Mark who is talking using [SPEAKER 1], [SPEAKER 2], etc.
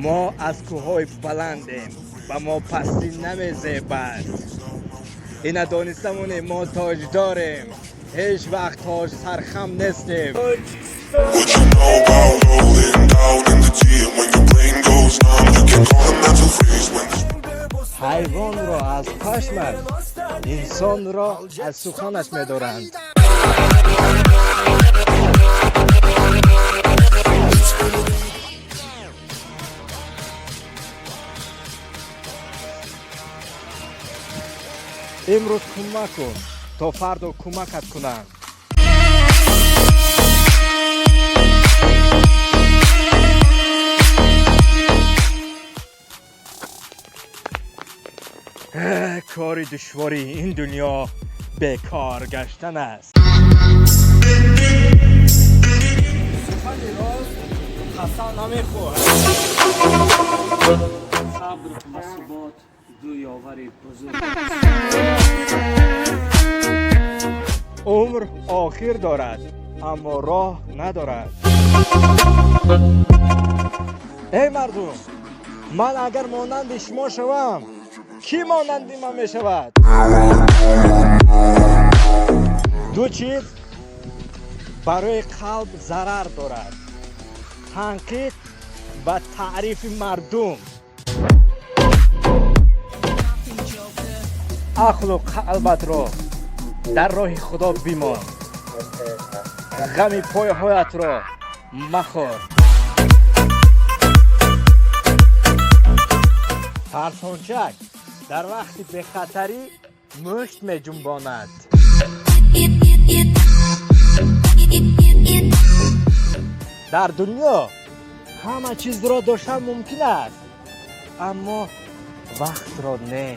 [SPEAKER 1] Мо аз кӯҳҳои баландем, ба мо пастӣ намезебад. Ина дониста монем, мо тоҷ дорем, ҳеҷ вақт тоҷ сархам нестем.
[SPEAKER 2] What you know about rolling down in the deep? When your brain goes numb, you can call a mental freeze when the
[SPEAKER 1] Ҳайвонро аз пашмаш, инсонро аз суханаш медоранд. Имрӯз кӯмак кун, то фардо кӯмакат кунанд. Кори душвори ин дунё бекор гаштан аст. Сухани рост қасам намехӯрад.
[SPEAKER 3] Сабр ва субот ду ёвари бузург.
[SPEAKER 1] Умр охир дорад, аммо роҳ надорад. Эй мардум, ман агар монанди шумо шавам, кӣ монанди ман мешавад? Ду чиз барои қалб зарар дорад: танқид ва таърифи мардум. Ақлу қалбатро дар роҳи Худо бимон, ғами пойҳоятро махӯр. Тарсончак дар вақти бехатарӣ мушт меҷунбонад. Дар дунё ҳама чизро доштан мумкин аст, аммо вақтро не.